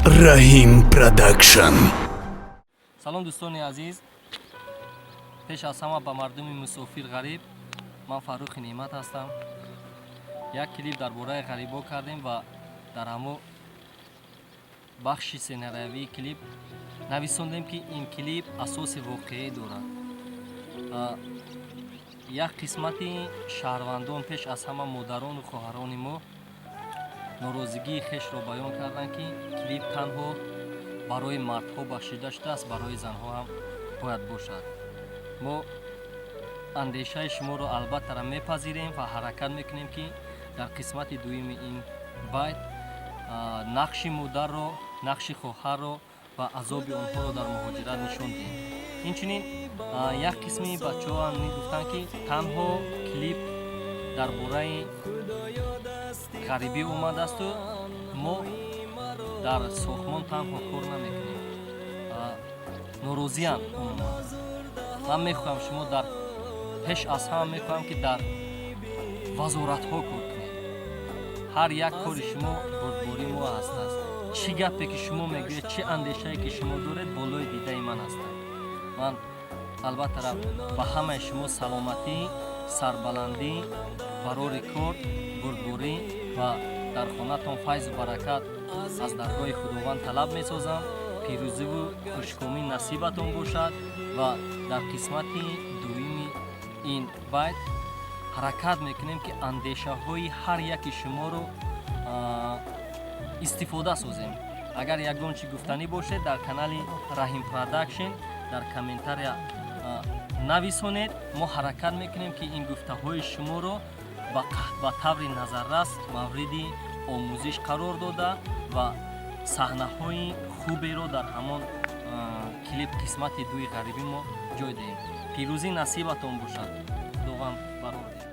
Раҳим Продакшн. Салом, дӯстони азиз. Пеш аз ҳама ба мардуми мусофир, ғариб. Ман Фаррухи Неъмат ҳастам. Як клип дар бораи ғарибо кардем ва дар ҳамо бахши сценариявии клип нависондем, ки ин клип асоси воқеӣ дорад. Як қисмати шаҳрвандон, пеш аз ҳама модарону хоҳарони мо, норозигии хешро баён карданд, ки клип танҳо барои мардҳо бахшида шудааст, барои занҳо ҳам бояд бошад. Мо андешаи шуморо албаттара мепазирем ва ҳаракат мекунем, ки дар қисмати дуюми ин байт нақши модарро, нақши хоҳарро ва азоби онҳоро дар муҳоҷират нишон диҳем. Инчунин як қисми бачаҳоам гуфтанд, ки танҳо клип дар бораи ғарибӣ омадаасту мо дар сохтмон танҳо кор намекунем. Норозиянд умуман. Ман мехоҳам, шумо дар пеш аз ҳама мехоҳам, ки дар вазоратҳо кор кунед. Ҳар як кори шумо бурдбории мо ҳастааст. Чӣ гапе ки шумо мегӯед, чӣ андешае ки шумо доред, болои дидаи ман ҳастанд. Ман албатта ба ҳамаи шумо саломатӣ, сарбаландӣ, барори кор, бурдборӣ ва дар хонатон файзу баракат аз даргоҳи Худованд талаб месозам. Пирӯзиву хушкомӣ насибатон бошад. Ва дар қисмати дуюми ин байт ҳаракат мекунем, ки андешаҳои ҳар яки шуморо истифода созем. Агар ягон чӣ гуфтанӣ бошед, дар канали Раҳим Продакшн дар комментария нависонед. Мо ҳаракат мекунем, ки ин гуфтаҳои шуморо ба таври назаррас мавриди омӯзиш қарор дода ва саҳнаҳои хуберо дар ҳамон клип қисмати дуи ғарибӣ мо ҷой диҳем. Пирӯзӣ насибатон бошад, Худованд барор диҳад.